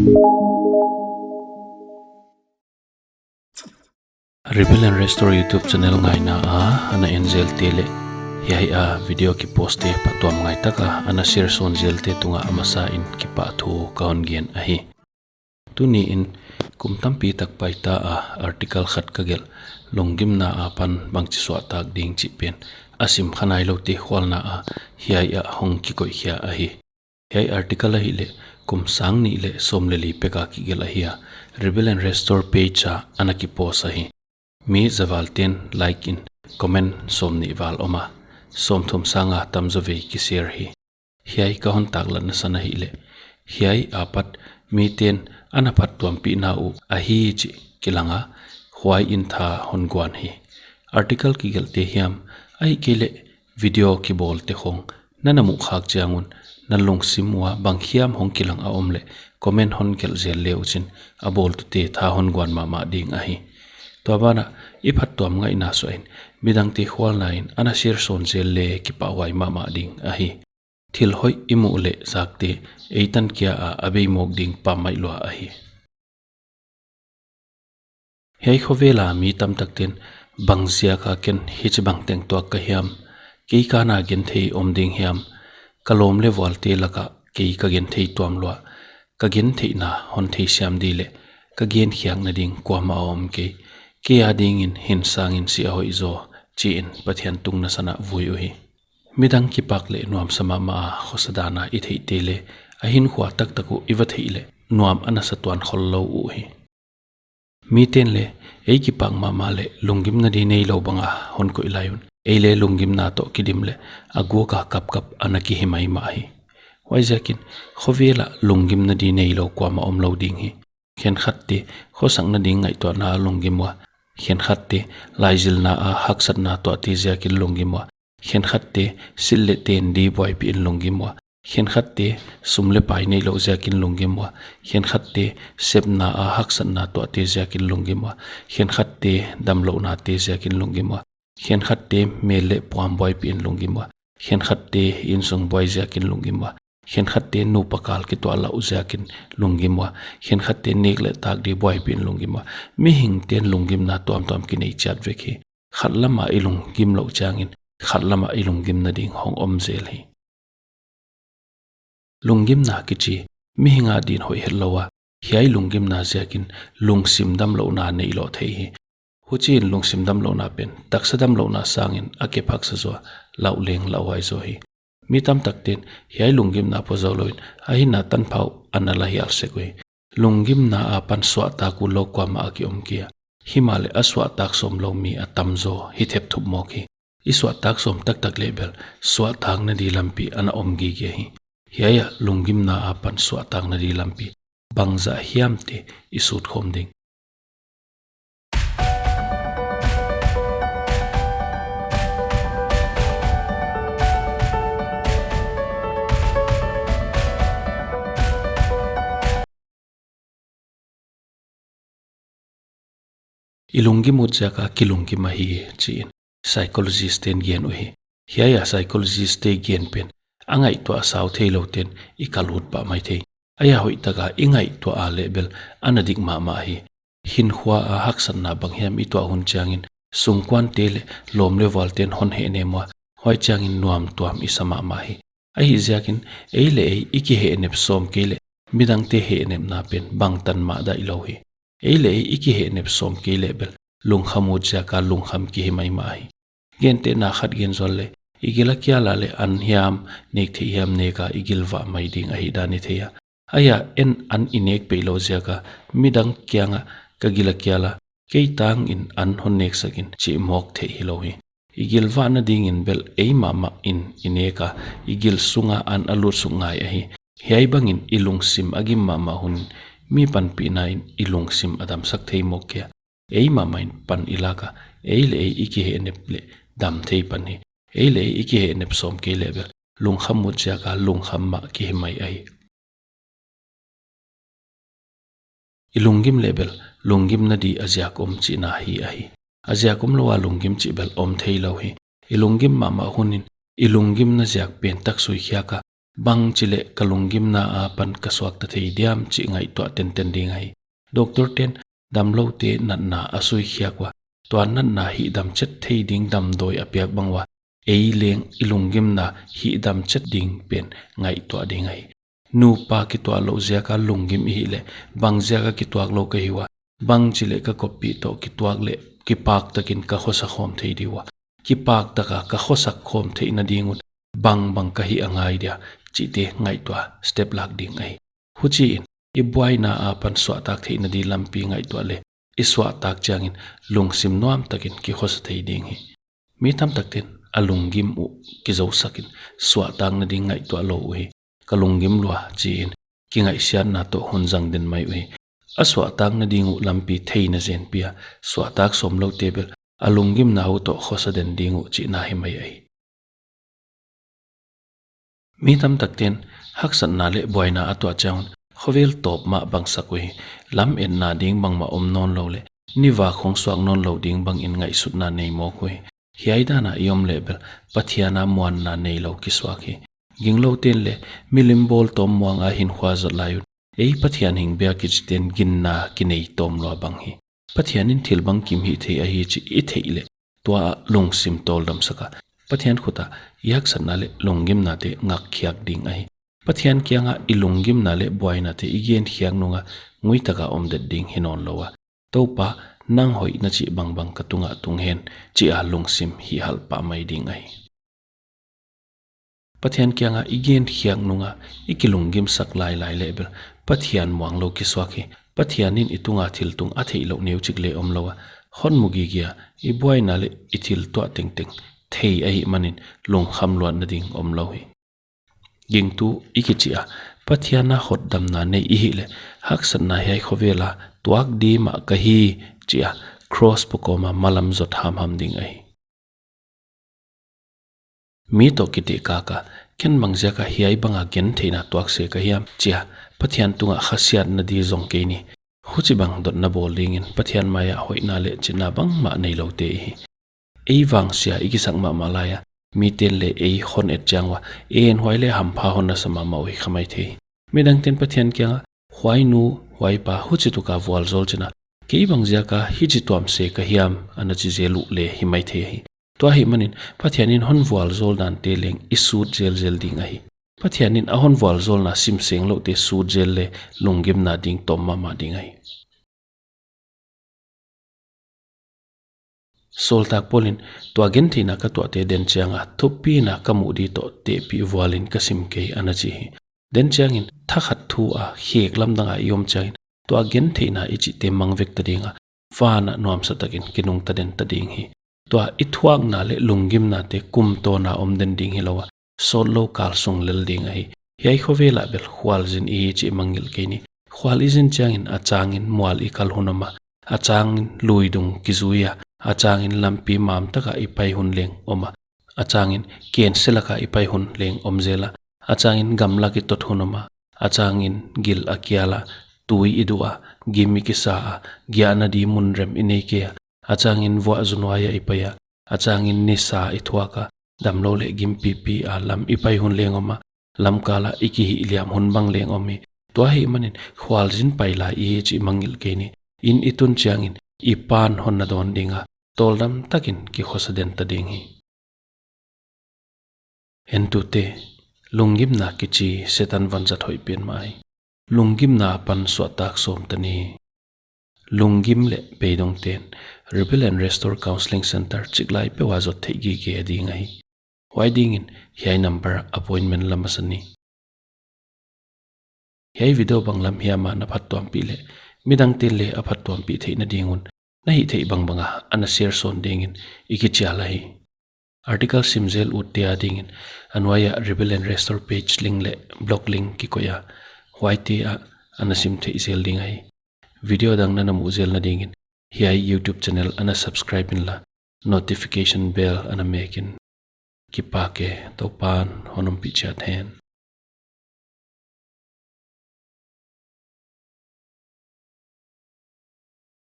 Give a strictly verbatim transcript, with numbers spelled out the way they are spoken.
Rebuild and Restore YouTube channel ngaina a ana en zelte leh hiai a video kipost te phattuam ngai taka ana share sawn zelte tungah a masa in kipahthu ka hon gen ahi. Tuni in kum tampi tak paita a article khat ka gelh, lunggimna apan bangchi suahtak ding chih pen a sim kha nailoute khualna a hiai ah hong kikoih khia ahi. Hiai article ahihleh kum sang nih leh sawm leh li pek a kigelh ahi a, Rebuild and Restore page ah ana kipost ahi. Mi zavalte'n like in comment sawmnih val om a, sawmthum sanga tamzaw vei ki share hi. Hiai ka hon taklatna san ahihleh hiai apat mite'n ana phattuampihna uh ahi chih kilang a, huai in tha hon guan hi. Article kigelhte hiam, ahihkeileh video kibawlte khong na na muh khak chiang un, na lungsim ua bang hiam hong kilang a om leh comment hon gelh zel le uchin, a bawltute tha hon guan mahmah ding ahi. Tua banah i phattuam ngaihna suah in midangte khualna in ana share sawn zel le kipahhuai mahmah ding ahi. Thil hoih i muh leh zakte ei tan kia a a bei mawk ding pammaih lua ahi. Hiai khovel a mi tamtakte'n bang ziaka ken hichibang teng tuak ka hiam, kei kana genthei om ding hiam, ka lawm leh vualte laka kei ka genthei tuam lua, ka gentheihna hon theisiam di leh ka genkhiakna ding kuamah a om kei, kei adingin hin sangin si a hoih zaw, chi in Pathian tungna san ah vui uhi. Midang kipak leh nuamsa mahmah a khosa dan a i theihte leh a hinkhua taktak uh i va theih leh nuam ana sa tuan khollou uhi. Mite'n leh ei kipak mahmah leh lunggimna di neilou banga hon koih lai un, ei leh lunggimna toh kidim leh a guk a kapkap ana kihi maimah hi. Huaiziakin khovel ah lunggimna di neilou kuamah omlou ding hi. Khenkhatte khosakna ding ngaihtuahna a lunggim ua, khenkhatte laizilna a haksatna tuahte ziakin lunggim ua, khenkhatte silh leh ten di buaipih in lunggim ua, khenkhatte sum leh pai neilou ziakin lunggim ua, khenkhatte sepna a haksatna tuahte ziakin lunggim ua, khenkhatte damlouhnate ziakin lunggim ua, khenkhatte mel leh puam buaipih in lunggim ua, khenkhatte innsung buai ziakin lunggim ua, khenkhatte nupa kal kituah lau ziakin lunggim ua, khenkhatte nek leh tak di buaipih in lunggim ua. Mihingte'n lunggimna tuamtuam kinei chiat vek hi. Khat lam a i lunggim louh chiangin khat lam a i lunggimna ding hong om zel hi. Lunggimna kichi mihing a din hoih hetlou a, hiai lunggimna ziakin lungsim damlouhna neih lawh thei hi. Huchiin lungsim damlouhna pen taksa damlouhna sangin a kep haksa zaw, lauh leng lauhuai zaw hi. Mi tamtakte'n hiai lunggimna pua zoulou in a hinna tanpha uh ana la hial sek uhi. Lunggimna apan suahtak utlou kuamah a ki om kei a, himahleh a suahtak sawmlou mi a tamzaw hi thepthup mawk hi. I suahtak sawm taktak leh bel suahtakna di lampi ana om gige hi. Hiai ah lunggimna apan suahtakna di lampi bangzah hiamte i sut khawm ding. I lunggim ut ziaka kilunggim ahi, chi in psychologist te'n gen uhi. Hiai a psychologist te gen pen a ngaihtuah sau theiloute'n i kal ut pah maithei. Ahia hoihtaka i ngaihtuah a leh bel ana dik mahmah hi. Hinkhua a haksatna bang hiam i tuah hun chiangin sungkuante leh lawm leh vualte'n hon hehnem ua, huai chiangin nuamtuam i sa mahmah hi. Ahihziakin ei leh ei i kihehnep sawm kei leh midangte hehnepna pen bangtan mah daih lou hi. Ei leh ei i kihehnep sawm kei leh bel lungkham ut ziaka lungkham kihi maimah hi. Gentehna khat gen zual leh, i gil a kial a leh an hiam nek theih hiam nek a i gil vah mai ding ahihdan i thei a. Ahia en an i nek peihlouh ziaka midang kiangah ka gil a kial a, kei tangin an hon neksak in chih mawk theih hilou hi. I gil vahna dingin bel ei mahmah in i nek a, i gil sunga an a lut suk ngai ahi. Hiai bangin i lungsim a gim mahmah hun mi panpihna in i lungsim a damsak thei mawk kei a. Ei mahmah in pan i lak a, ei leh ei i kihehnep leh dam thei pan hi. Ei leh ei i kihehnep sawm kei leh bel lungkham ut ziaka lungkham mah kihi mai ahi. I lunggim leh bel lunggimna di a ziak om chihna hi ahi. A ziak omlou a lunggim chih bel om theilou hi. I lunggim mahmah hun in i lunggimna ziak pen tak sui khiak a, Bangchileh ka lunggimna apan ka suakta thei diam chih ngaihtuah tenten ding ahi. Doctor ten damloute natna a suikhiak ua, tua natna hihdam chet thei ding damdawi a piak bang ua, ei leng i lunggimna hihdam chet ding pen ngaihtuah ding ahi. Nupa kituak louh ziaka lunggim i hih leh, bang ziaka kituak lou ka hi ua, bangchileh ka koppih toh kituak leh kipak takin ka khosa khawm thei di ua, kipak taka ka khosa khawm theihna ding un bangbang ka hih a ngai dia chihte ngaihtuah step lak ding ahi. Huchiin i buaina apan suahtak theihna di lampi ngaihtuah leh, i suahtak chiangin lungsim nuam takin kikhosa thei ding hi. Mi tamtakte'n a lunggim uh kizousakin suahtakna ding ngaihtuah lou uhi. Ka lunggim lua chiin kingaihsiatna toh hun zang den mai uhi. A suahtakna ding uh lampi theina zenpi a suahtak sawmloute bel a lunggimna uh toh khosa den ding uh chihna hi mai ahi. Mi tamtakte'n haksatna leh buaina a tuah chiang un khovel tawp mah bangsak uhi. Lametna ding bangmah om nawnlou leh nivak hong suak nawnlou ding bangin ngaihsutna nei mawk uhi. Hiai dana i om leh bel Pathiana muanna neilou kisuak hi. Gingloute'n leh milim bawl tawm muang a hinkhua zat lai un, ei Pathian hing bia kichite'n ginna kinei tawm lua bang hi. Pathianin thil bangkim hihthei ahi chih i theih leh, tua ah lungsim tawldamsak a, Pathian khut ah i haksatna leh lunggimnate ngakkhiak ding ahi. Pathian kianga i lunggimna leh buainate i genkhiak nunga nguitaka om det ding hi nawnlou a, Toupa, nang hoih na chih bangbang ka tungah tung hen, chia lungsim hihhalh pah mai ding ahi. Pathian kianga i genkhiak nunga i kilunggimsak lailai leh bel Pathian muanglou kisuak hi. Pathianin i tunga thil tung a theihlouh neuchik leng omlou a, hon mu gige a, i buaina leh i thil tuah tengteng thei ahihmanin lungkham luatna ding omlou hi. Gingtu i kichi a, Pathiana hotdamna nei i hih leh, haksatna hiai khovela tuak di mah ka hi, chia cross pukawma malam zot hamham ding ahi. Mi toh kitehkak a, ken bang ziaka hiai banga gentheihna tuak sek ka hiam, chia Pathian tunga khasiatna di zong kei ni. Huchibang dotna bawl dingin Pathian maia hoihna leh chitna bangmah neiloute i hi. Ei vangsia i kisak mahmah laia mite'n leh ei hon et chiang ua, ei enhuai leh hampha hon na sa mahmah uh hi kha maithei. Midangte'n Pathian kianga, huai nu, huai pa, huchituka vualzawl china, kei bang ziaka hichi tuam sek ka hiam, ana chi zel uh leng hi maithei hi. Tua ahihmanin Pathianin hon vualzawl dante leng i sut zelzel ding ahi. Pathianin a hon vualzawlna simsenglouhte sut zel leng lunggimna ding tawm mahmah ding ahi. Sawltak Paulin, tua gentheihna ka tuahte den chianga thupiina ka muh di toh tehpih vualin ka sim kei, ana chi hi. Den chiangin thakhat thu a khek lamdanga i om chiangin tua gentheihna i chihte mang vek ta dinga, vana nuamsa takin kinungta den ta ding hi. Tua i thuakna leh lunggimnate kum tawna om den ding hilou a, sawtlou kal sung lel ding ahi. Hiai khovela bel khualzin i hi chih mangngilh kei ni. Khual i zin chiangin a changin mual i kal hun om a, a changin luidung kizui a, a changin lampi mam taka i pai hun leng om a, a changin kense laka i pai hun leng om zel a, a changin gamlak i tot hun om a, a changin gil a kial a, tui i duh a, gim i kisa a, giahna di mun rem i nei kei a, a changin vuahzu nuaia i pai a, a changin nisa i thuak a, damlou leh gimpipi a lam i pai hun leng om a, lamkala i kihihliam hun bang leng om hi. Tua ahihmanin khualzin pai lai i hi chih mangngilh kei ni. Inn i tun chiangin i pa'n hon na dawn dinga, tawldam takin kikhosa den ta ding hi. Entute, lunggimna kichi Setan vanzat hoih pen mah ahi. Lunggimna apan suahtak sawm ta ni. Lunggim leh beidongte'n Rebuild and Restore Counselling Centre chiklai peuh a zot theih gige ding ahi. Huai dingin hiai number appointment la masa ni. Hiai video bang lam hiam a na phattuampih leh, midangte'n leng a phattuampih theihna ding un, na hihtheih bangbanga ana share sawn dingin i kichial ahi. Article sim zel utte adingin, a nuaia Rebuild and Restore page link leh blog link kikoih a, huaite ah ana sim theih zel ding ahi. Video dang na na muh zelna dingin, hiai YouTube channel ana subscribe inla, notification bell ana mek in. Kipak e, Toupa'n hon ompih chiat hen.